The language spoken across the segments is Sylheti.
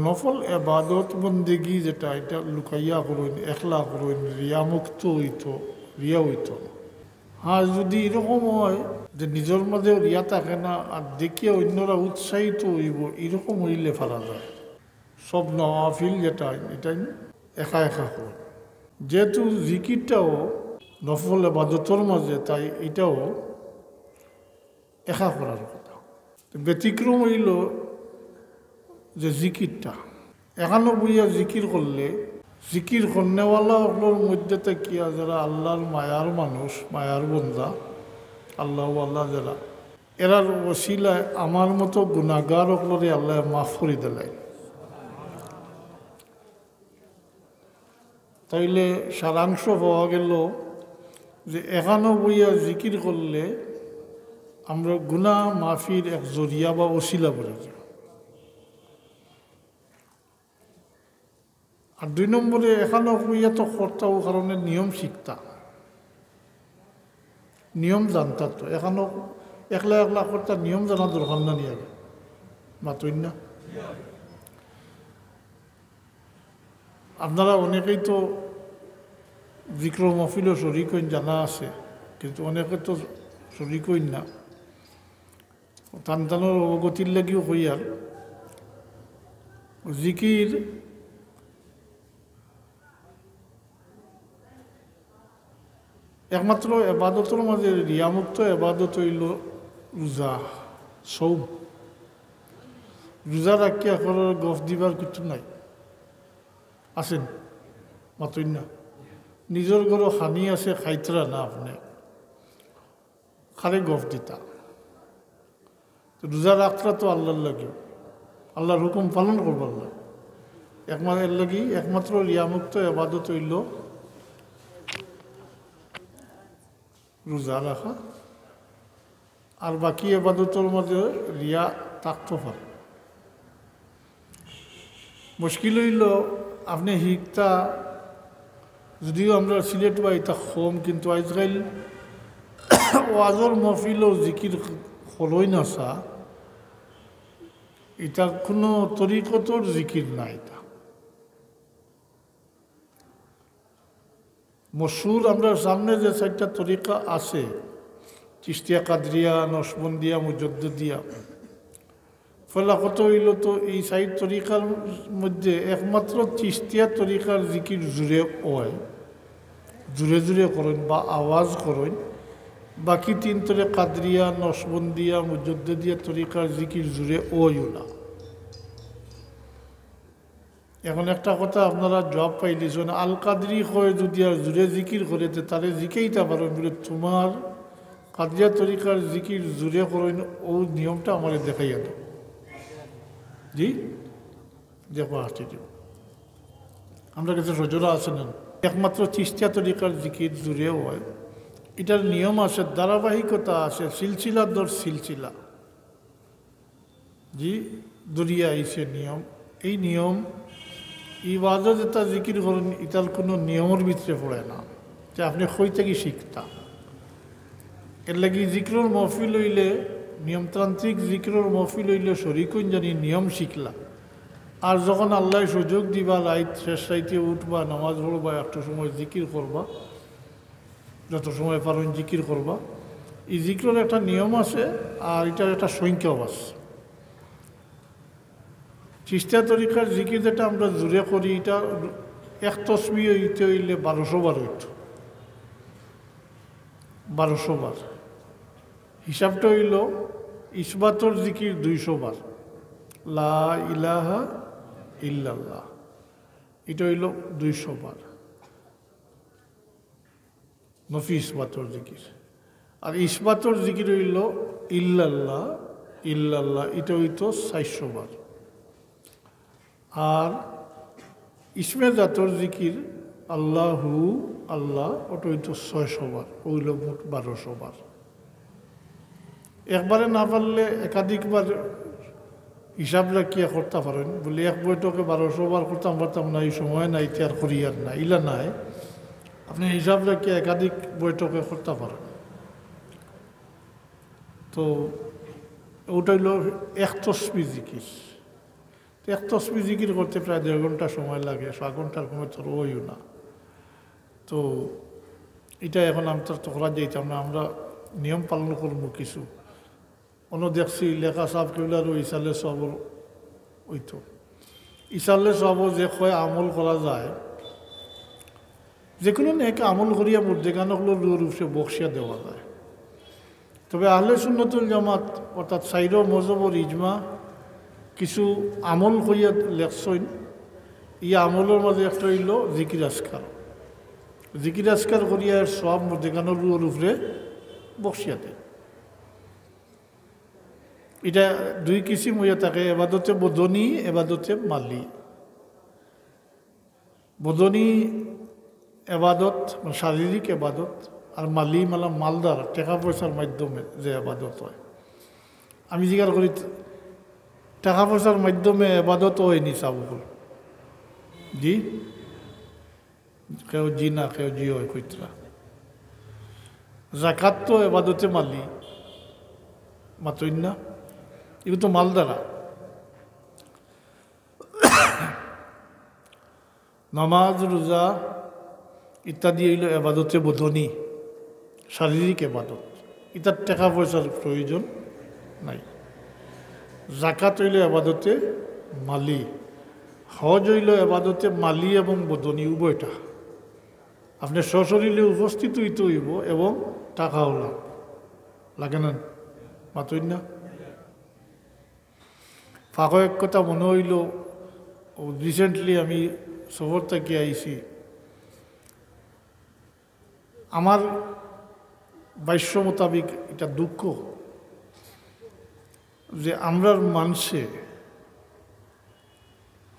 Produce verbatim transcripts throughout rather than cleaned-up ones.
নফল এবাদত বন্দেগি যেটা, এটা লুকাইয়া করইন, একলা করইন, রিয়ামুক্ত অইতো, রিয়া অইতো না। হ্যাঁ, যদি এরকম হয় যে নিজর মাঝেও রিয়া থাকে না, আর দেখিয়া অন্যরা উৎসাহিত অইবো, এরকম অইলে পারা যায়। সব নওয়াফিল যেটা, এটাই একা একা করইন। যেহেতু জিকিরটাও নফল এবাদতর মাঝে, তাই এটাও একা করার কথা। তো ব্যতিক্রম অইলো যে জিকিরটা, একানো বইয়া জিকির করলে, জিকির করনেওয়ালা অকলর মধ্যে থাকিয়া যারা আল্লাহর মায়ার মানুষ, মায়ার বন্দা, আল্লাহ আল্লাহ যারা, এরার ওসিলায় আমার মতো গুনাহগার অকলরে আল্লায় মাফ করি দিলাইন। তাইলে সারাংশ পাওয়া গেল যে একানো বইয়া জিকির করলে আমরা গুনাহ মাফির এক জরিয়া বা ওসিলা বনি যায়। আর দুই নম্বরে একানো বইয়া তো করতা, ও কারণে নিয়ম শিখতা, নিয়ম জানতা। তো একানো একলা একলা করতা, নিয়ম জানা দরকার না নি আগে? মাতইন না। আপনারা অনেকেই তো জিকির মাহফিলও শরিক অইন, জানা আছে, কিন্তু অনেকে তো শরিক অইন না। তান তানর অবগতির লাগিও কইয়ার, জিকির একমাত্র এবাদতর মাঝে রিয়ামুক্ত এবাদত অইলো রোজা, সৌম। রোজা রাখিয়া কারোর গফ দিবার কিছু নাই, আছেন? মাতইন না। নিজর ঘরো খানি আছে, খাইতরা না আপনে, কারে গফ দিতা? তো রোজা রাখতরা তো আল্লাহর লাগি, আল্লাহর হুকুম পালন করবার লাগি। একমাত্র এর লাগি একমাত্র রিয়ামুক্ত এবাদত অইলো রোজা রাখা। আর বাকি এবাদতর মাঝে রিয়া থাকতো পারে। মুশকিল অইলো, আপনে হিকতা, যদিও আমরার সিলেট বা ইতা কম, কিন্তু আইজকাইল ওয়াজর মহফিলও জিকির করইন না, ইতা কুনু তরিকতর জিকির না। ইতা মশহুর আমরার সামনে যে চাইরটা তরিকা আছে, চিশতিয়া, কাদরিয়া, নকশবন্দিয়া, মুজদ্দদিয়া, ফলা কথা অইলো তো এই চাইর তরিকার মধ্যে একমাত্র চিশতিয়া তরিকার জিকির জুরে অয়, জুরে জুরে করইন বা আওয়াজ করইন। বাকি তিন তরে কাদরিয়া, নকশবন্দিয়া, মুজদ্দদিয়া তরিকার জিকির জুরে অয়ও না। এখন একটা কথা আপনারা জবাব পাইলিছইন, আল কাদরি কয় যদি আর জুরে জিকির করে, তে তারে জিকাইতা পারইন বুলে, "তুমার কাদরিয়া তরিকার জিকির জুরে করইন, অউ নিয়মটা আমারে দেখাইয়া দেও।" জি? দেখো, আসছে যে আমরার কাছে সজরা আছে না, একমাত্র চিশতিয়া তরিকার জিকির জুরে অয়। ইটার নিয়ম আছে, ধারাবাহিকতা আছে, সিলসিলা দর সিলসিলা। জি, ধরিয়া আইছে নিয়ম। এই নিয়ম, এই ওয়াজো যেটা জিকির করইন, ইটার কুনু নিয়মর ভিতরে পড়ে না। তে আপনে কই থাকি শিখতা? এর লাগি জিকিরর মহফিল অইলে, নিয়মতান্ত্রিক জিকিরর মহফিল অইলে শরিক অইন জানি নিয়ম শিখলা। আর যখন আল্লায় সুযোগ দিবা, রাইত, শেষ রাইতে উঠবা, নামাজ পড়বা, একটু সময় জিকির করবা, যত সময় পারইন জিকির করবা। এই জিকিরর একটা নিয়ম আছে, আর ইটার একটা সংখ্যাও আছে। চিশতিয়া তরিকার জিকির যেটা আমরা জুরে করি, ইটা এক তসবি অইতে অইলে বারোশো বার অইতো, বারোশো বার। হিসাবটা অইলো ইসবাতর জিকির দুইশো বার, লা ইলাহা ইল্লাল্লাহ, ইটা অইলো দুইশো বার। নফি ইসবাতর জিকির। আর ইসবাতর জিকির অইলো ইল্লাল্লাহ, ইল্লাল্লাহ, ইটা অইতো চাইরশো বার। আর ইসমে জাতর জিকির আল্লাহু, আল্লাহ, ওটা অইতো ছয়শো বার, অইলো মোট বারোশো বার। একবারে না পারলে একাধিকবার হিসাব রাখিয়া করতা পারইন। বুলে, "এক বৈঠকে বারোশো বার করতাম পারতাম না, এই সময় নাই, তে আর করিয়ার না", ইলা নায়। আপনে হিসাব রাখিয়া একাধিক বৈঠকে করতা পারইন। তো ওটা অইলো এক তসবি জিকির। এক তসবি জিকির করতে প্রায় দেড় ঘন্টা সময় লাগে, সাত ঘন্টার কমে তো রইও না। তো ইটা এখন আমি তো আর করা যাইতাম না, আমরা নিয়ম পালন করমু কিছু। অনো দেখছি লেখা সাব কিবলারও ইসালে সবর অইতো। ইসালে সবর যে কয় আমল করা যায়, যে কোনো নেক আমল করিয়া মুর্দেগান অকলর রুহর উপরে বকশিয়া দেওয়া যায়। তবে আহলে সুন্নতুল জামাত অর্থাৎ চাইরো মজহবর ইজমা কিছু আমল করিয়া লেখছইন। ই আমলর মাঝে একটা অইলো জিকির আজকার। জিকির আজকার করিয়া এর সব মুর্দেগানর রুহর উপরে বকশিয়া দেয়। ইটা দুই কিসিম অইয়া থাকে, এবাদতে বদনি, এবাদতে মালি। বদনি এবাদত, মানে শারীরিক এবাদত, আর মালি মানে মালদার, টেকা পয়সার মাধ্যমে যে এবাদত অয়। আমি জিকার করি, টেকা পয়সার মাধ্যমে এবাদত অয়নি সাবুকুল? জি? কেউ জি না, কেউ জি অয় কইতরা। জাকাত তো এবাদতে মালি, মাতইন না? এগুলো তো মাল দ্বারা। নামাজ, রোজা ইত্যাদি অইলো এবাদতে বদনি, শারীরিক এবাদত। ইতার টেকা পয়সার প্রয়োজন নাই। জাকাত অইলো এবাদতে মালি, হজ অইলো এবাদতে মালি এবং বদনি উভয়টা। আপনে সশরীরে উপস্থিত অইতে অইবো এবং টেকাও লাগবো। লাগে না? মাতইন না? ফাঁকো এক কথা মনো অইলো, recently আমি সফর থাকি আইছি। আমার ভাষ্য মোতাবিক ইটা দুঃখ যে আমরার মানষে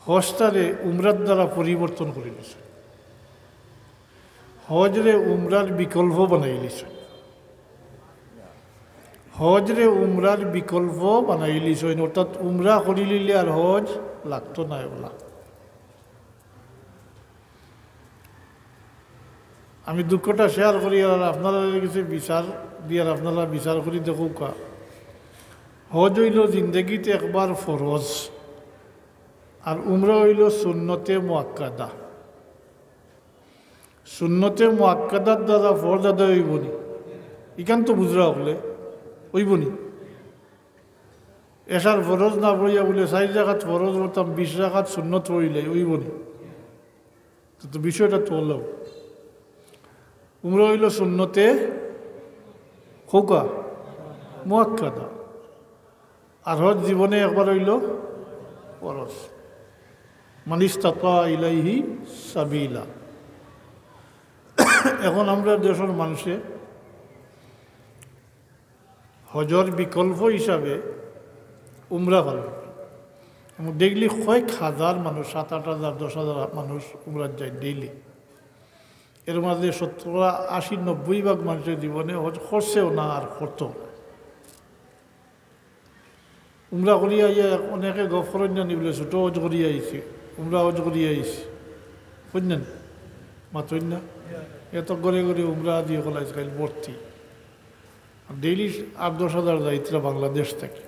হজটারে উমরার দ্বারা পরিবর্তন করিলিছে। হজরে উমরার বিকল্প বানাইলিছে। হজরে উমরার বিকল্প বানাইলিছে, অর্থাৎ উমরা করিলিলে আর হজ লাগতো নায় অলা। আমি দুঃখটা share করি আর আপনারার গেছে বিচার দিয়ার, আপনারা বিচার করি দেখউক্কা। হজ অইলো জিন্দেগিত একবার ফরজ, আর উমরা অইলো সুন্নতে মুআক্কাদা। সুন্নতে মুআক্কাদার দ্বারা ফরজ আদায় অইবো নি? ইখান তো বুঝরা অকলে, অইবো নি? এশার ফরজ না পড়িয়া বুলে চাইর রাকাত ফরজ পড়তাম, বিশ রাকাত সুন্নত পড়িলে অইবো নি? তো, তো বিষয়টা তো অইলো, উমরা অইলো সুন্নতে কউক্কা মুআক্কাদা, আর হজ জীবনে একবার অইলো ফরজ। মান ইস্তাতা ইলাইহি সাবিলা। এখন আমরার দেশর মানষে হজর বিকল্প হিসাবে উমরা পালন করে। এবং daily কয়েক হাজার মানুষ, সাত আট হাজার, দশ হাজার মানুষ উমরাত যায় daily। এর মাঝে শতকরা আশি নব্বই ভাগ মানষে জীবনে হজ করছেও না আর করতো না। উমরা করিয়া আইয়া অনেকে গফ করইন জানি বুলে, "ছোট হজ করিয়া আইছি, উমরা হজ করিয়া আইছি।" কইন না? মাতইন না? এত ঘরে ঘরে উমরা আদি অকল আজকাল ভর্তি। Daily আট দশ হাজার যাইতরা বাংলাদেশ থাকি।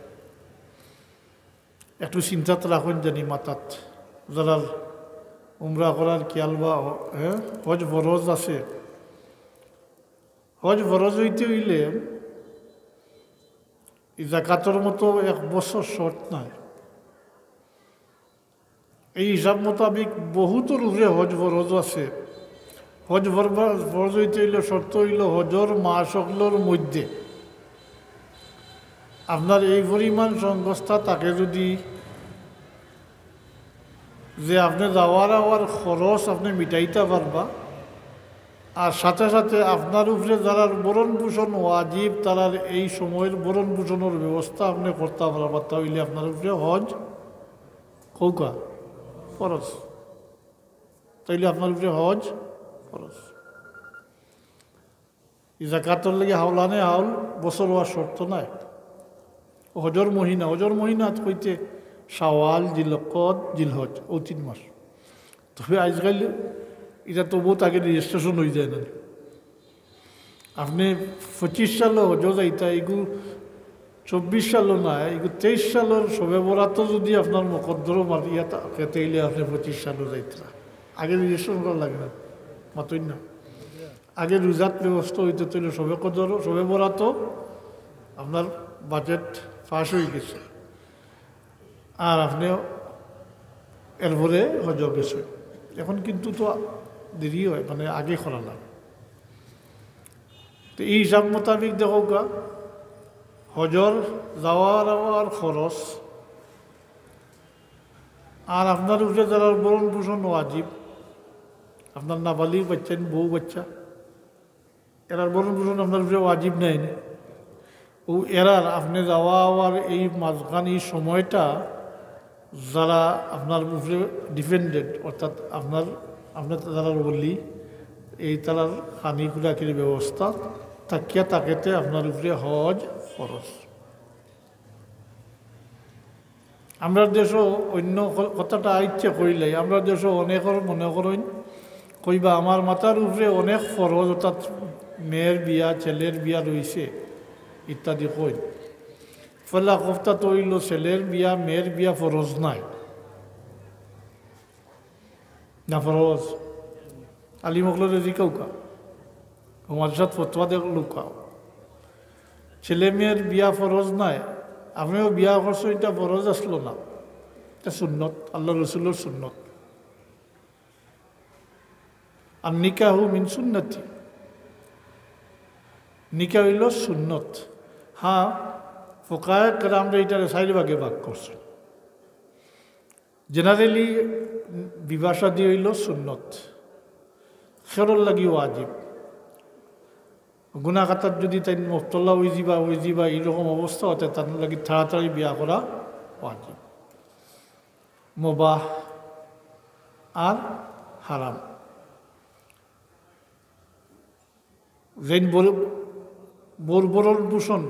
একটু চিন্তাত রাখইন জানি মাথাত, যারার উমরা করার খেয়াল বা, হ্যাঁ, হজ ফরজ আছে। হজ ফরজ অইতে অইলে ই জাকাতর মতো এক বছর শর্ত নাই। এই হিসাব মোতাবিক বহুতর উপরে হজ ফরজ আছে। হজ ফরবা-, ফরজ অইতে অইলে শর্ত অইলো হজর মাস অকলর মধ্যে আপনার এই পরিমাণ সংস্থা থাকে যদি, যে আপনে যাওয়ার আওয়ার খরচ আপনে মিটাইতা পারবা, আর সাথে সাথে আপনার উপরে যারার ভরণ পোষণ ওয়াজিব, তারার এই সময়ের ভরণ পোষণর ব্যবস্থা আপনে করতা পারবা, তা অইলে আপনার উপরে হজ কউক্কা ফরজ। তাইলে আপনার উপরে হজ ফরজ। ই জাকাতর লাগি হাওলানে হাওল বছর অওয়ার শর্ত নাই। হজর মহিনা, হজর মহিনা কইতে শাওয়াল, জিলকদ, জিলহজ, অউ তিন মাস। তবে আজকাল ইটা তো বউত আগে registration অইযায় না। আপনে পঁচিশ সালো হজো যাইতা, এগু চব্বিশ সালও নায়, এগু তেইশ সালর শবে বরাতও যদি আপনার মকদ্দরও মারিয়া থাকে, তাইলে আপনে পঁচিশ সালও যাইতরা। আগে রেজিস্ট্রেশন করা লাগে না, মাতইন না। আগে রোজাত ব্যবস্থা অইতো, তাইলে শবে কদর, শবে বরাতও আপনার বাজেট পাস অই গেছে। আর আপনে এরপরে হজও গেছে। এখন কিন্তু তো দেরি হয়, মানে আগে করা লাগে। তো এই হিসাব মোতাবেক দেখউক্কা, হজর যাওয়ার আওয়ার খরচ, আর আপনার উপরে যারার ভরণ পোষণ ওয়াজিব, আপনার নাবালিগ বাচ্চা, বউ বাচ্চা, এরার ভরণ পোষণ আপনার উপরে ওয়াজিব নায় নি? ও এরার আপনে যাওয়া আওয়ার এই মাঝখান, এই সময়টা যারা আপনার উপরে ডিপেন্ডেন্ট, অর্থাৎ আপনার, আপনার যারার ওলি, এই তারার খানি খুরাকির ব্যবস্থা থাকিয়া থাকেতে আপনার উপরে হজ ফরজ। আমরার দেশও অন্য ক-, কথাটা আইচ্ছে কইলাই, আমরার দেশও অনেকর মনে করইন, কইবা, "আমার মাথার উপরে অনেক ফরজ, অর্থাৎ মেয়ের বিয়া, ছেলের বিয়া রইছে," ইত্যাদি কইন। পয়লা কথা তো অইলো, ছেলের বিয়া, মেয়ের বিয়া ফরজ নায়, না ফরজ? আলিম অকলরে জিকাউক্কা, ও মাদ্রাসাত ফতোয়া দেউক্কা। ছেলে মেয়ের বিয়া ফরজ নায়, আপনেও বিয়া করছইন, ইটা ফরজ আছলো না, ইটা সুন্নত, আল্লার রসুলর সুন্নত। আর নিকাহু মিন সুন্নতি, নিকাহ অইলো সুন্নত। হ্যাঁ, ফোকায়ে কেরামরা ইটারে চাইর ভাগে ভাগ করছইন। জেনারেলি বিবাহ শাদী অইলো সুন্নত, কেউরর লাগি ওয়াজিব। গুনা খাতাত যদি তাইন মুবতলা অইযিবা, অইযিবা, এইরকম অবস্থা অইতে তান লাগি তাড়াতাড়ি বিয়া করা ওয়াজিব। মুবাহ আর হারাম। যেইন বড়, বড় ভরণ পোষণ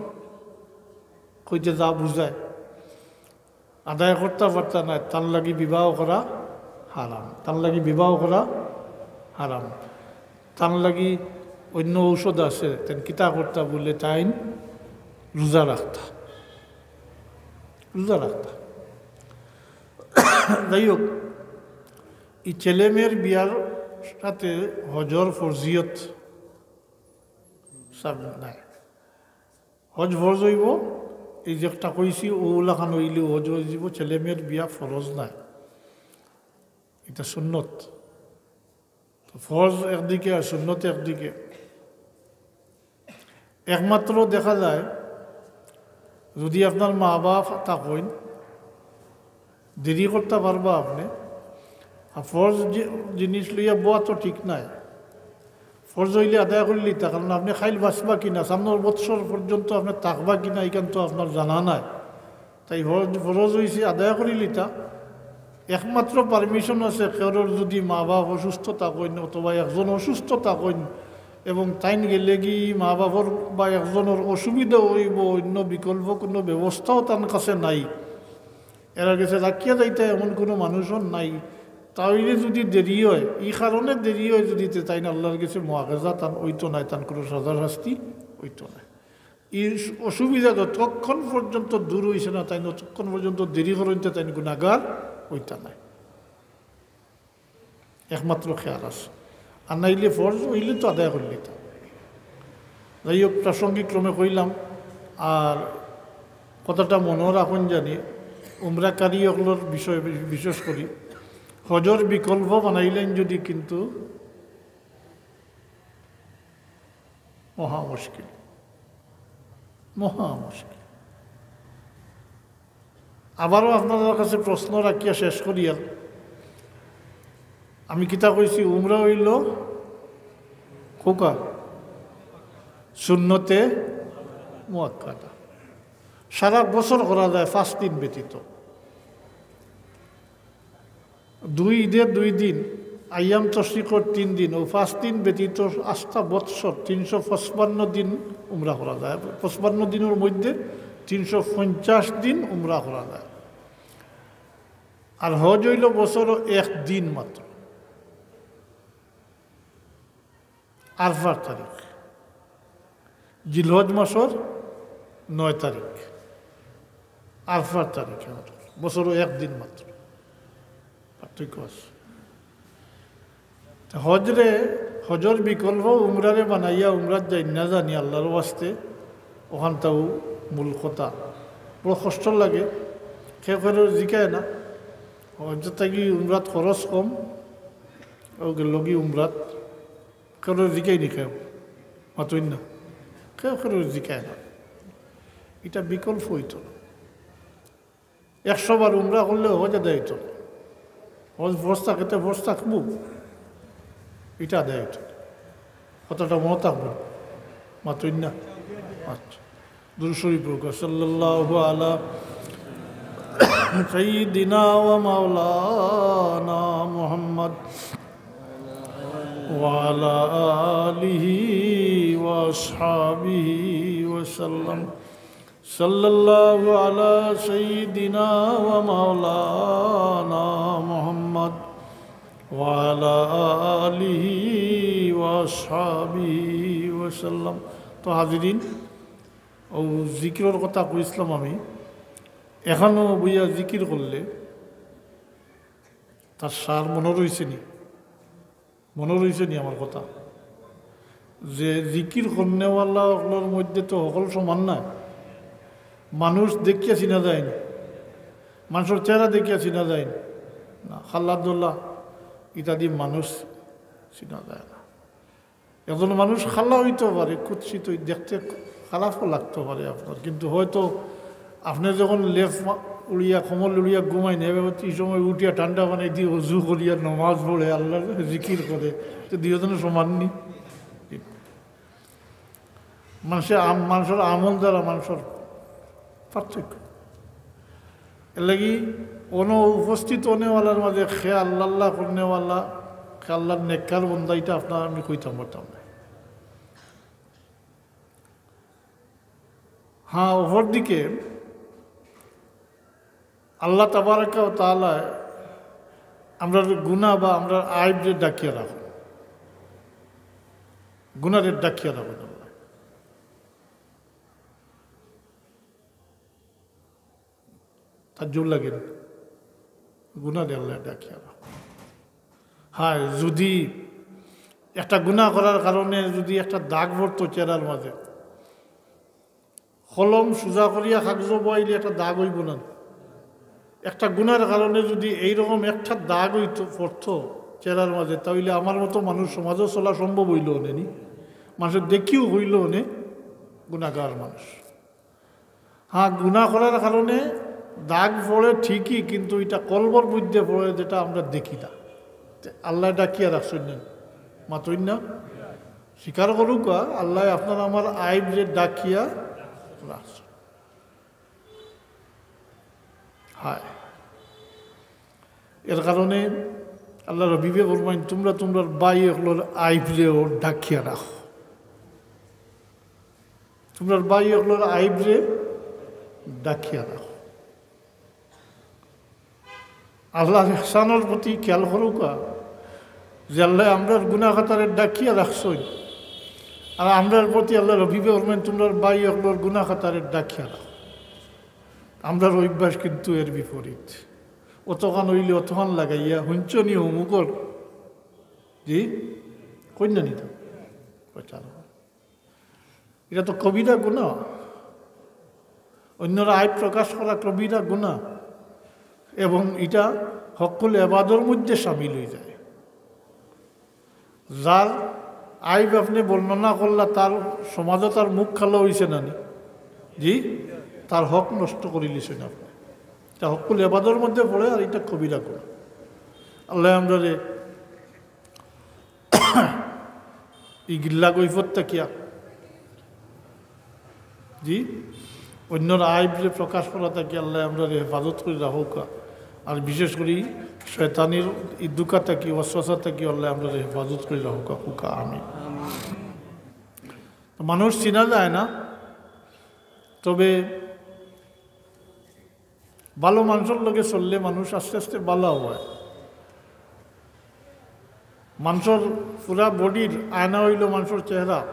কইতে যা বুঝায়, আদায় করতা পারতা নায়, তান লাগি বিবাহ করা হারাম, তান লাগি বিবাহ করা হারাম। তান লাগি অন্য ঔষধ আছে, তাইন কিতা করতা বুলে, তাইন রোজা রাখতা, রোজা রাখতা। যাই হোক, এই ছেলে মেয়ের বিয়ার সাথে হজর ফরজিয়ত সাবিত নায়। হজ ফরজ অইবো, এই যে একটা কইছি, অউলাখান অইলেউ হজ অইযিবো, ছেলে মেয়ের বিয়া ফরজ নায়, ইটা সুন্নত। তো ফরজ একদিকে আর সুন্নত একদিকে। একমাত্র দেখা যায়, যদি আপনার মা বাপ থাকইন, দেরি করতা পারবা আপনে। আর ফরজ জি-, জিনিস লইয়া বওয়া তো ঠিক নায়। ফরজ অইলে আদায় করিলিতা, কারণ আপনে কাইল বাঁচবা কিনা, সামনর বৎসর পর্যন্ত আপনে থাকবা কিনা, ইখান তো আপনার জানা নাই। তাই ফরজ, ফরজ অইছে আদায় করিলিতা। একমাত্র পারমিশন আছে, কেউরর যদি মা বাপ অসুস্থ থাকইন অথবা একজন অসুস্থ থাকইন এবং তাইন গেলেগি মা বাপর বা একজনর অসুবিধা অইবো, অন্য বিকল্প কুনু ব্যবস্থাও তান কাছে নাই, এরার গেছে রাখিয়া যাইতা এমন কুনু মানুষও নাই, তাইলে যদি দেরি হয়, ই কারণে দেরি হয় যদি, তে তাইন আল্লার গেছে মুআখাজা তান অইতো নায়, তান কুনু সাজা শাস্তি অইতো নায়। ই অসুবিধা যতক্ষণ পর্যন্ত দূর অইছে না, তাইন ততক্ষণ পর্যন্ত দেরি করইন, তে তাইন গুনাগার অইতা নায়। একমাত্র খেয়াল আছে, আর নাইলে ফরজ অইলে তো আদায় করিলিতা। যাই হোক, প্রাসঙ্গিক ক্রমে কইলাম। আর কথাটা মনো রাখইন জানি, উমরাকারী অকলর বিষয়ে বি-, বিশেষ করি হজর বিকল্প বানাইলাইন যদি, কিন্তু মহা মুশকিল, মহা মুশকিল। আবারও আপনারার কাছে প্রশ্ন রাখিয়া শেষ করিয়ার, আমি কিতা কইছি, উমরা অইলো কউক্কা সুন্নতে মুআক্কাদা, সারা বছর করা যায় পাঁচ দিন ব্যতীত। দুই ঈদের দুই দিন, আইয়াম তশরিকর তিন দিন, অউ পাঁচ দিন ব্যতীত আস্তা বৎসর তিনশো পঁচপান্ন দিন উমরা করা যায়। পঁচপান্ন দিনর মধ্যে তিনশো পঞ্চাশ দিন উমরা করা যায়। আর হজ অইলো বছরো এক দিন মাত্র। আরফার তারিখ, জিলহজ মাসর নয় তারিখ। আরফার তারিখে হজ, বছরো একদিন মাত্র, পার্থক্য আছে। তে হজরে, হজর বিকল্প উমরারে বানাইয়া উমরাত যাইন না জানি আল্লাহর ওয়াস্তে, অখানটাউ মূল কথা। বড় কষ্ট লাগে, কেউ কেউরে জিকায় না। হজ থাকি উমরাত খরচ কম, অউ গেলগি উমরাত, কেউরে জিকায় নি কেউ, মাতইন না, কেউ কেউরে জিকায় না। ইটা বিকল্প অইতো না। একশো বার উমরা করলে হজ আদায় অইতো না। হজ ফরজ থাকতে ফরজ থাকবো, ইটা আদায় অইতো না। কথাটা মনো থাকবো, মাতইন না। আচ্ছা, দুরূদ শরীফ পড়ুক্কা। সাল্লাল্লাহু আলা সাইয়্যিদিনা ওয়া মাওলানা মুহাম্মদ ওয়া আলা আলিহি ওয়া আসহাবিহি ওয়া সাল্লাম। সাল্লাল্লাহু আলা সাইয়্যিদিনা ওয়া মাওলানা মুহাম্মদ ওয়া আলা আলিহি ওয়া আসহাবিহি ওয়া সাল্লাম। তো হাজিরিন, অউ জিকিরর কথা কইছলাম আমি, এখানো বইয়া জিকির করলে তার সার মনো রইছে নি? মনো রইছে নি আমার কথা? যে জিকির করনেওয়ালা অকলর মধ্যে তো হকল সমান নায়। মানুষ দেখিয়া চিনা যায় নি, মানষর চেহারা দেখিয়া চিনা যায় নি। না, কাল্লা ধলা ইত্যাদি মানুষ চিনা যায় না। একজন মানুষ কাল্লা অইতো পারে, কুৎসিত অই-, দেখতে খারাপও লাগতো পারে আপনার, কিন্তু হয়তো আপনে যখন লেপ মা-, উড়িয়া, কম্বল উড়িয়া ঘুমাইন, এবার ই সময় উঠিয়া ঠান্ডা পানি দি অজু করিয়া নমাজ পড়ে, আল্লাহর জিকির করে, তো দুইজনে সমান নি? মানষে আম-, মানষর আমল দ্বারা মানষর পার্থক্য। এরলাগি অনো উপস্থিত অনেওয়ালার মাঝে কে আল্লাহ আল্লাহ করনেওয়ালা, কে আল্লাহর নেককার বন্দা, ইটা আপনার আমি কইতাম পারতাম না। হ্যাঁ, অপরদিকে আল্লাহ তাবারাকা ওয়া তাআলা আমরার গুনাহ বা আমরার আইবরে ডাকিয়া রাখইন, গুনাহরে ডাকিয়া রাখইন আল্লাহ। তাজ্জুব লাগে না? গুনাহরে আল্লাহ ডাকিয়া রাখইন। হায়, যুদি একটা গুনাহ করার কারণে যুদি একটা দাগ পড়তো চেহারার মাঝে, কলম সুজা করিয়া কাগজো বওয়াইলে একটা দাগ অইবো না? একটা গুনার কারণে যুদি এইরকম একটা দাগ অইতো, পড়তো চেহারার মাঝে, তা অইলে আমার মতো মানুষ সমাজো চলা সম্ভব অইলো অনে নি? মানষে দেখিও কইলো অনে গুনাগার মানুষ। হ্যাঁ, গুনাহ করার কারণে দাগ পড়ে ঠিকই, কিন্তু ইটা কলবর মধ্যে পড়ে, যেটা আমরা দেখি না। তে আল্লাহ ডাকিয়া রাখছইন না, মাতইন না। স্বীকার করুক্কা, আল্লাহ আপনার আমার আইবরে ডাকিয়া রাখছইন। হায়, এর কারণে আল্লাহর হাবিবে ফরমাইন, "তুমরা তুমরার ভাই অকলর আইবরেও ডাকিয়া রাখো।" তুমরার ভাই অকলর আইবরে ডাকিয়া রাখো। আল্লাহর ইহসানর প্রতি খেয়াল করুক্কা, যে আল্লাহ আমরার গুনাহ খাতারে ডাকিয়া রাখছইন, আর আমরার প্রতি আল্লাহর হাবিবে ফরমাইন, "তুমরার ভাই অকলর গুনাহ খাতারে ডাকিয়া রাখো।" আমরার অভ্যাস কিন্তু এর বিপরীত। অতখান অইলে অতখান লাগাইয়া, "হুনছো নি অমুকর?" জি? কইন না নি তো? প্রচার। ইটা তো কবিরা গুনাহ। অইন্যর আইব প্রকাশ করা কবিরা গুনাহ। এবং ইটা হক্কুল এবাদর মধ্যে শামিল অইযায়। যার আইব আপনে বর্ণনা করলা, তার সমাজো তার মুখ কালা অইছে না নি? জি, তার হক নষ্ট করিলিছইন আপনে। ইটা হক্কুল এবাদর মধ্যে পড়ে, আর ইটা কবিরা গুনাহ। আল্লাহ আমরারে ই গিল্লা গইফত থাকিয়া, জি, অইন্যর আইবরে প্রকাশ করা থাকি আল্লাহ আমরারে হেফাজত করি রাখুক্কা। আর বিশেষ করি শয়তানির ই ধুকা থাকি, ওয়াসওয়াসা থাকি আল্লাহ আমরারে হেফাজত করি রাখুক্কা, কউক্কা আমিন। তো মানুষ চিনা যায় না, তবে ভালো মানষর লগে চললে মানুষ আস্তে আস্তে ভালা অয়। মানষর পুরা বডির আয়না অইলো মানষর চেহারা।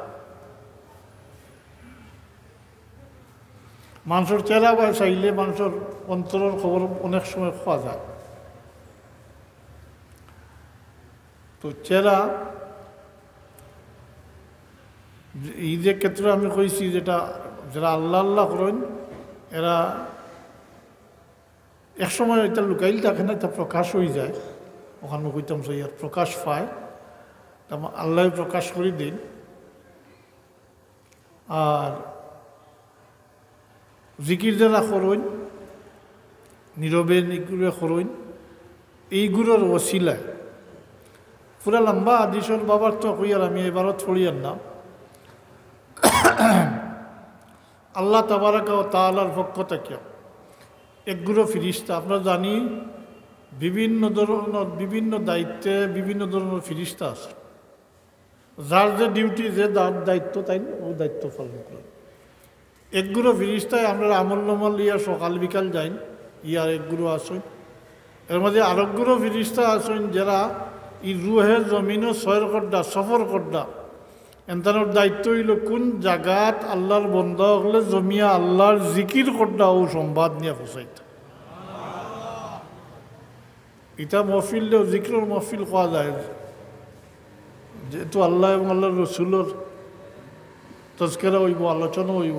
মানষর চেহারা বা চাইলে মানষর অন্তরর খবর অনেক সময় পাওয়া যায়। তো চেহারা, এই যে ক্ষেত্রে আমি কইছি, যেটা, যারা আল্লাহ আল্লাহ করইন, এরা এক সময় এটা লুকাইল থাকে না, এটা প্রকাশ হয়ে যায়। ওখানে কইতাম সেই আর প্রকাশ পায়, তা আল্লাহ প্রকাশ করে দিন। আর জিকির যারা করইন, নীরবে নীরবে করইন, এইগুলোর ওসিলায় পুরা লম্বা হাদিসর বাবার তো কই আর আমি এবারত পড়িয়ার না। আল্লাহ তাবারাকা ও তাআলার পক্ষ থেকে একগুলো ফিরিস্তা, আমরা জানি বিভিন্ন ধরনের, বিভিন্ন দায়িত্বে বিভিন্ন ধরনের ফিরিস্তা আছে। যার যে ডিউটি, যে দা-, দায়িত্ব, তাই ও দায়িত্ব পালন করে। একগুলো ফিরিস্তায় আমরা আমল নামা লইয়া সকাল বিকাল যাইন, ইয়ার একগুলো আছইন। এর মাঝে আরকগুলো ফিরিস্তা আছইন, যারা এই রুহে জমিনও সয়র করডা, সফর করডা। এনতানোর দায়িত্ব হইল কোন জাগাত আল্লাহর বন্দা হকলে জমিয়া আল্লাহর জিকির করডা ও সংবাদ নিয়ে পৌঁছাইতা। এটা মহফিল লেও জিকিরর মহফিল কওয়া যায়, যেহেতু আল্লাহ এবং আল্লাহর রসুলর তজকেরা হইব, আলোচনা হইব,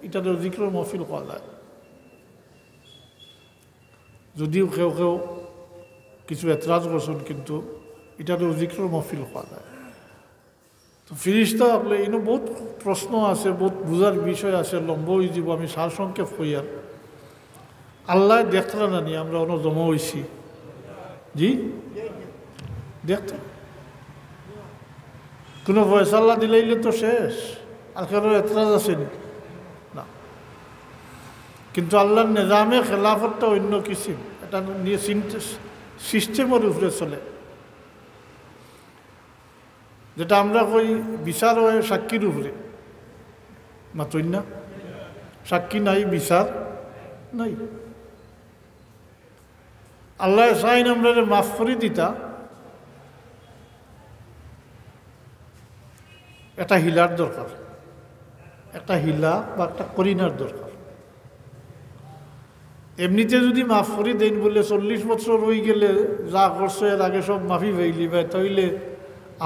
এটা লেও জিকিরর মহফিল কওয়া যায়। যদিও কেউ কেউ কিছু এতরাজ করছেন, কিন্তু এটা লেও জিকিরর মহফিল কওয়া যায়। তো ফিরিস্তা হকলে ইনো বহুত প্রশ্ন আছে, বহুত বুঝার বিষয় আছে, লম্বা হয়ে যাব, আমি সারসংক্ষেপ কইয়ার। আল্লাহ দেখরা না নি আমরা অনো জমা হইছি? জি, দেখরা। কোনো ফয়সালা দিলাইলে তো শেষ, আর কারো এতরাজ আছে নি? না। কিন্তু আল্লাহর নিজামে খেলাফতটা অন্য কিসিম, এটা নিয়ে সিস্টেমের উপরে চলে। যেটা আমরা কই বিচার হয় সাক্ষীর উপরে, মাতইন না? সাক্ষী নাই, বিচার নাই। আল্লাহ চাইন আমরারে মাফ করি দিতা, একটা হিলার দরকার, একটা হিলা বা একটা করিনার দরকার। এমনিতে যদি মাফ করি দেন বলে চল্লিশ বছর হয়ে গেলে যা করছে এর আগে সব মাফি পাইলি ভাই, তাইলে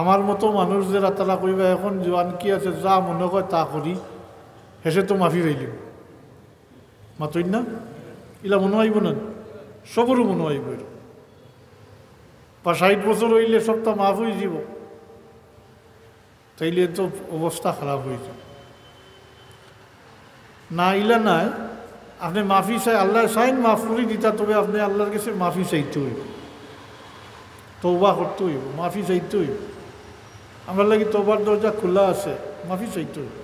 আমার মতো মানুষ যারা তারা কইবা এখন জোয়ান কি আছে যা মনে কয় তা করি, হেষে তো মাফি পাইলি। মাতইন না? ইলা মনো আইব না? সবরও মনো আইব এর। বা ষাট বছর হইলে সবটা মাফ হয়ে যাব, তাইলে তো অবস্থা খারাপ হয়ে যাবে। না, ইলা নাই। আপনি মাফি চাই, আল্লাহ চাইন মাফ করে দিতা, তবে আপনি আল্লাহর কাছে মাফি চাইতে হইব, তওবা করতে হইব, মাফি চাইতে হইব। আমরা লাগি তওবার দরজা খোলা আছে, মাফি চাইতে হইব।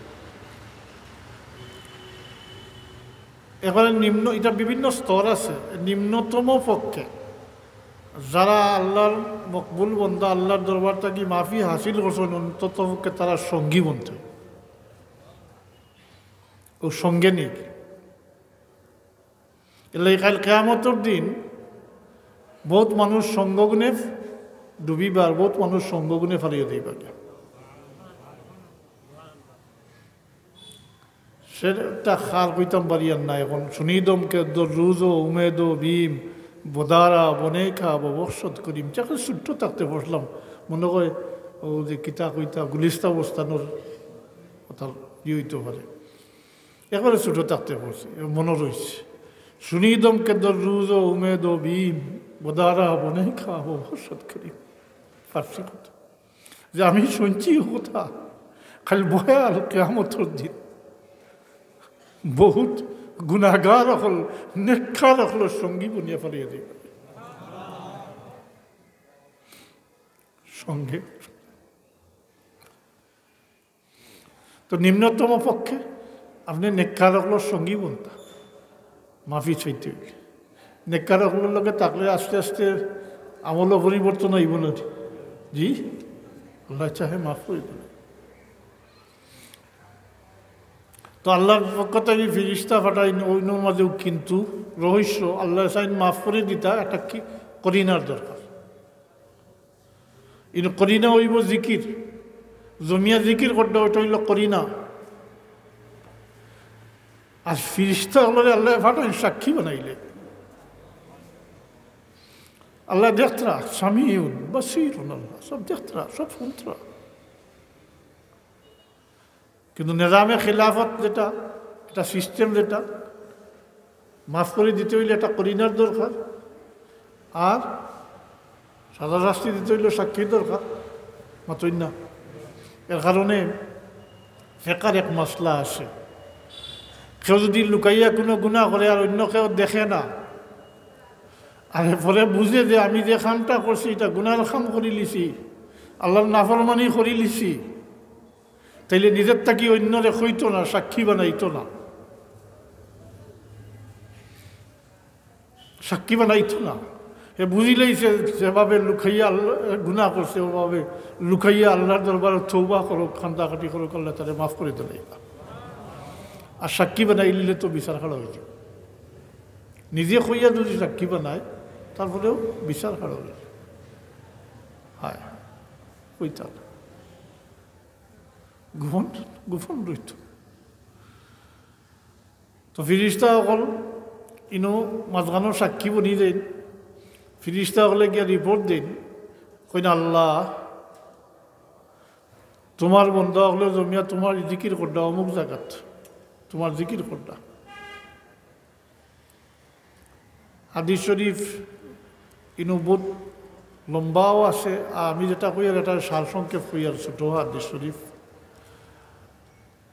এবারে নিম্ন, এটা বিভিন্ন স্তর আছে। নিম্নতম পক্ষে যারা আল্লাহর মকবুল বন্দা, আল্লাহর দরবার থাকি মাফি হাসিল করছেন, অন্তত পক্ষে তারা সঙ্গী বনতে, ও সঙ্গে নিক। এলাই কাল কিয়ামতর দিন বহুত মানুষ সঙ্গগুণে ডুবিবার, বহুত মানুষ সঙ্গগুণে ফালিয়ে দিবা। সেটা খার কইতাম পারিয়ার না। এখন শুনিদম কে দর রুজ ও উমেদ ও ভীম, বদারা বনে খা ববসত করিম। যখন ছোট্ট থাকতে পড়ছিলাম, মনে হয় ও যে কিতা কইতা গুলিস্তা বস্তানোর কথা ইয়ে হইতে পারে। একবারে ছোট থাকতে পড়ছে, মনে রয়েছে। শুনিদম কে দর রুজ ও উমেদ ও ভীম, বদারা বনে খা ববসত করিম। ফার্সি কথা। যে আমি শুনছি কথা, খালি ভয়াল কিয়ামতর দিন বহুত গুনাহগার অকল, নেককার অকলর সঙ্গী বনিয়া ফালিয়া দিবা। সঙ্গে তো নিম্নতম পক্ষে আপনি নেককার অকলর সঙ্গী বনতা, মাফি চাইতে হইলে। নেককার অকলর লগে থাকলে আস্তে আস্তে আমলও পরিবর্তন হইব না? জি, আল্লাহ চাহে মাফ হইব না। তো আল্লাহর পক্ষ থেকে ফিরিস্তা ফাটাই অইনর মাঝেও কিন্তু রহস্য, আল্লাহ চাইন মাফ করে দিতা, এটা কি করিনার দরকার। ইন করিনা হইব জিকির, জমিয়া জিকির করতে ওইটা হইল করিনা। আর ফিরিস্তা অকলরে আল্লায় পাঠাইন সাক্ষী বানাইলে। আল্লায় দেখতরা, সামিউন বাসিরুন, আল্লায় সব দেখতরা, সব হুনতরা। কিন্তু নিজামে খিলাফত যেটা, এটা সিস্টেম যেটা, মাফ করি দিতে অইলে একটা করিনার দরকার, আর সাজা শাস্তি দিতে অইলে সাক্ষীর দরকার, মাতইন না? এর কারণে ফেকার এক মাসলা আছে। কেউ যদি লুকাইয়া কুনু গুনা করে আর অইন্য কেউ দেখে না, আর এরপরে বুঝে যে আমি যে কামটা করছি, ইটা গুনার কাম করিলিছি, আল্লার নাফরমানি করিলিছি, তাইলে নিজের থাকি অইন্যরে কইতো না, সাক্ষী বানাইতো না, সাক্ষী বানাইতো না। হে বুঝিলাইছে যেভাবে লুকাইয়া আল্লা-, গুনা করছে, ওভাবে লুকাইয়া আল্লার দরবারে তওবা করউক, কান্দাকাটি করউক, আল্লায় তারে মাফ করি দিলাইবা। আর সাক্ষী বানাইলে তো বিচার খাড়া অইযায়। নিজে কইয়া যদি সাক্ষী বানায়, তারপরেও বিচার খাড়া অইযায়। হায়, কইতা না। গোপন, গোপন রইতো। তো ফিরিস্তা অকল ইনো মাঝখানো সাক্ষী বনি দেইন। ফিরিস্তা অকলে গিয়া রিপোর্ট দেইন, কইন, "আল্লা, তুমার বন্দা অকলে জমিয়া তুমার জিকির কররা অমুক জাগাত, তুমার জিকির কররা।" হাদিস শরীফ ইনো বউত লম্বাও আছে, আর আমি যেটা কইয়ার, এটা সারসংক্ষেপ কইয়ার, ছোট হাদিস শরীফ।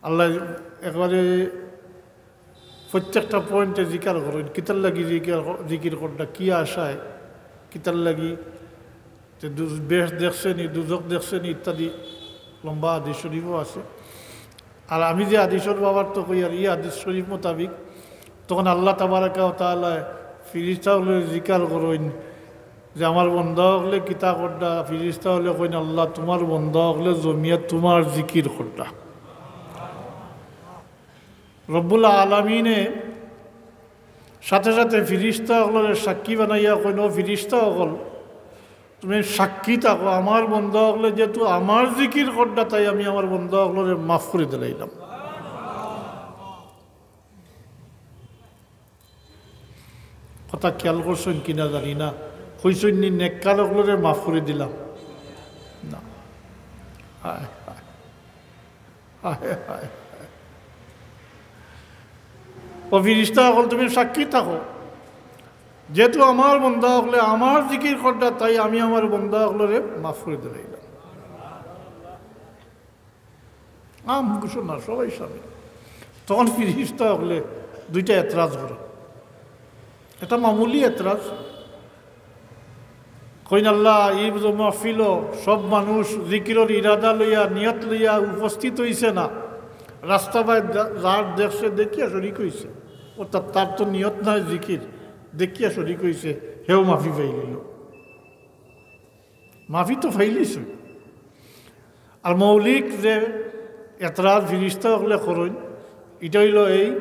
আল্লায় একবারে প্রত্যেকটা পয়েন্টে জিকার করইন, কিতার লাগি জিকার, জিকির কররা, কি আশায়, কিতার লাগি, তে দু-, বেহেশত দেখছে নি, দুজখ দেখছে নি ইত্যাদি লম্বা হাদিস শরীফও আছে। আর আমি যে হাদিসর বাবার তো কইয়ার, ই হাদিস শরীফ মোতাবিক তখন আল্লা তাবারাকা ওয়া তাআলায় ফিরিস্তা অকলরে জিকার করইন যে, "আমার বন্দা অকলে কিতা কররা?" ফিরিস্তা অকলে কইন, "আল্লা, তুমার বন্দা অকলে জমিয়া তুমার জিকির কররা।" রব্বুল আলামিনে সাথে সাথে ফিরিস্তা অকলরে সাক্ষী বানাইয়া কইন, "ও ফিরিস্তা অকল, তুমি সাক্ষী থাকো, আমার বন্দা অকলে যেহেতু আমার জিকির কররা, তাই আমি আমার বন্দা অকলরে মাফ করি দিলাইলাম।" কথা খেয়াল করছইন কিনা জানি না, কইছইন নি, "নেককার অকলরে মাফ করি দিলাম"? না। হায়, হায়। হায়, হায়, হায়। ও ফিরিস্তা অকল, তুমি সাক্ষী থাকো, যেহেতু আমার বন্দা অকলে আমার জিকির কররা, তাই আমি আমার বন্দা অকলরে মাফ করি দিলাইলাম। আম ঘোষণা, সবাই সামিল। তখন ফিরিস্তা অকলে দুইটা এতরাজ করইন। এটা মামুলি এতরাজ। কইন, "আল্লা, ই যে মাহফিলো সব মানুষ জিকিরর ইরাদা লইয়া, নিয়ত লইয়া উপস্থিত অইছে না, রাস্তা বায় যা-, যার দেখছে, দেখিয়া শরিক অইছে, অর্থাৎ তার তো নিয়ত নাই জিকির, দেখিয়া শরিক অইছে, হেও মাফি পাইলিলো।" মাফি তো পাইলিছইন। আর মৌলিক যে এতরাজ ফিরিস্তা অকলে করইন, ইটা অইলো এই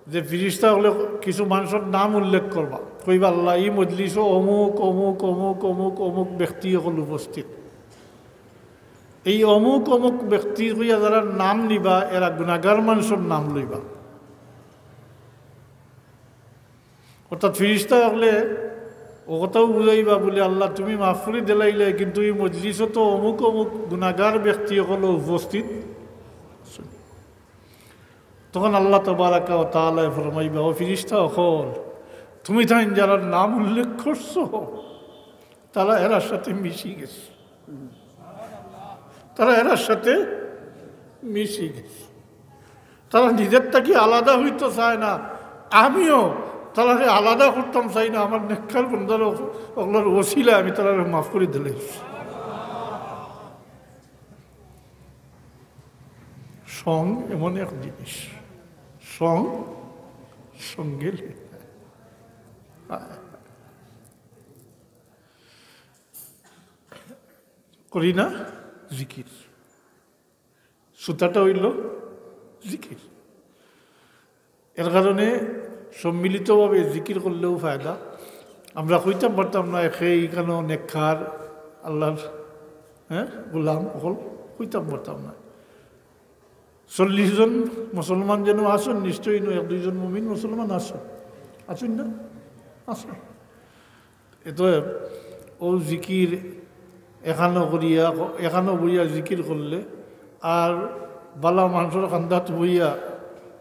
যে ফিরিস্তা অকলে কিছু মানষর নাম উল্লেখ করবা, কইবা, "আল্লা, ই মজলিসো অমুক, অমুক, অমুক, অমুক, অমুক ব্যক্তি অকল উপস্থিত। এই অমুক, অমুক ব্যক্তি কইয়া যারার নাম নিবা, এরা গুনাগার মানষর নাম লইবা।" অর্থাৎ ফিরিস্তা অকলে অউ কথাও বুঝাইবা বুলে, "আল্লা, তুমি মাফ করি দিলাইলে, কিন্তু ই মজলিসো তো অমুক অমুক গুনাগার ব্যক্তি অকলও উপস্থিত।" তখন আল্লা তাবারাকা ওয়া তাআলায় ফরমাইবা, "ও ফিরিস্তা অকল, তুমি তাইন যারার নাম উল্লেখ করছো, তারা এরার সাথে মিশি গেছে।" তারা এরার সাথে মিশি গেছে। তারা নিজের থাকি আলাদা অইতো চায় না, আমিও তারারে আলাদা করতাম চাই না। আমার নেককার বন্দার অক-, অকলর ওসিলায় আমি তারারে মাফ করি দিলাইছি। সং এমন এক জিনিস, সং সঙ্গে লে-, করি না জিকির। সুতাটা অইলো জিকির। এর কারণে সম্মিলিতভাবে জিকির করলেও ফায়দা। আমরা কইতাম পারতাম না, একে ইখানো নেককার আল্লার, হ্যাঁ, গোলাম অকল, কইতাম পারতাম না। চল্লিশ জন মুসলমান যেন আছইন, নিশ্চয়ই নয়, এক দুইজন মুমিন মুসলমান আছইন, আছইন না? আছইন। এত ও জিকির এখানো করিয়া, এখানো বইয়া জিকির করলে, আর বালা মানষর কান্দাত বইয়া,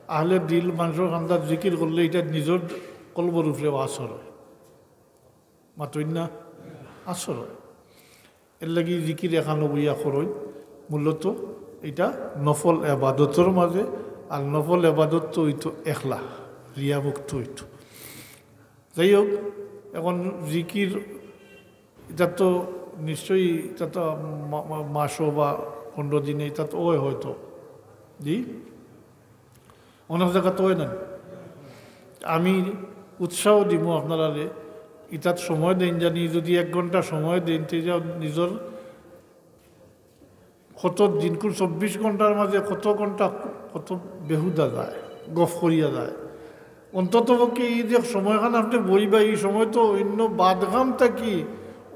আহলে দিল মানষর কান্দাত জিকির করলে, ইটা নিজর কলবর উপরে আসর অয়। মাতইন না? আসর অয়। এর লাগি জিকির এখানো বইয়া করইন। মূলত ইটা নফল এবাদতর মাঝে, আর নফল এবাদত তো অইতো একলা, রিয়ামুক্ত অইতো। যাই হোক, এখন জিকির ইটা তো নিশ্চয়ই, ইটা তো মা-, মা-, মাসো বা পনেরো দিনে ইটা তো অয় হয়তো, জি, অনেক জাগাত অয় না। আমি উৎসাহ দিমু আপনারারে, ইটাত সময় দেইন, জানি যদি এক ঘন্টা সময় দেইন, তে যা নিজর কত দিন, কুন চব্বিশ ঘন্টার মাঝে কত ঘন্টা, কত বেহুদা যায়, গফ করিয়া যায়। অন্তত পক্ষে এই যে সময়খান আপনি বইবা, এই সময় তো অন্য বাদগাম থাকি,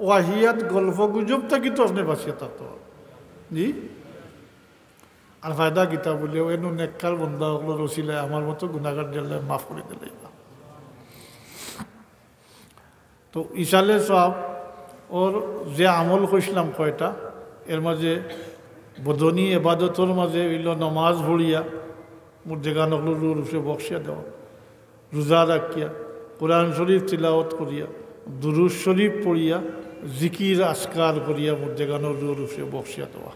ওয়াহিয়াত, গল্প গুজব থাকি তো আপনি বাঁচিয়া থাকতে পারবেন। জি? আর ফায়দা কিতা বলে, ও এনু নেককার বন্দা অকলর উসিলায় আমার মতো গুনাগার জাল্লায় মাফ করি দিলে। তো ইসালে সওয়াব ওর যে আমল কইছিলাম কয়টা, এর মাঝে বদনি এবাদতর মাঝে অইলো নমাজ পড়িয়া মুর্দেগান অকলর রুহুর উপরে বখশিয়া দেওয়া, রোজা রাখিয়া, কোরআন শরীফ তিলাওয়াত করিয়া, দুরূদ শরীফ পড়িয়া, জিকির আজকার করিয়া মুর্দেগানর রুহুর উপরে বখশিয়া দেওয়া।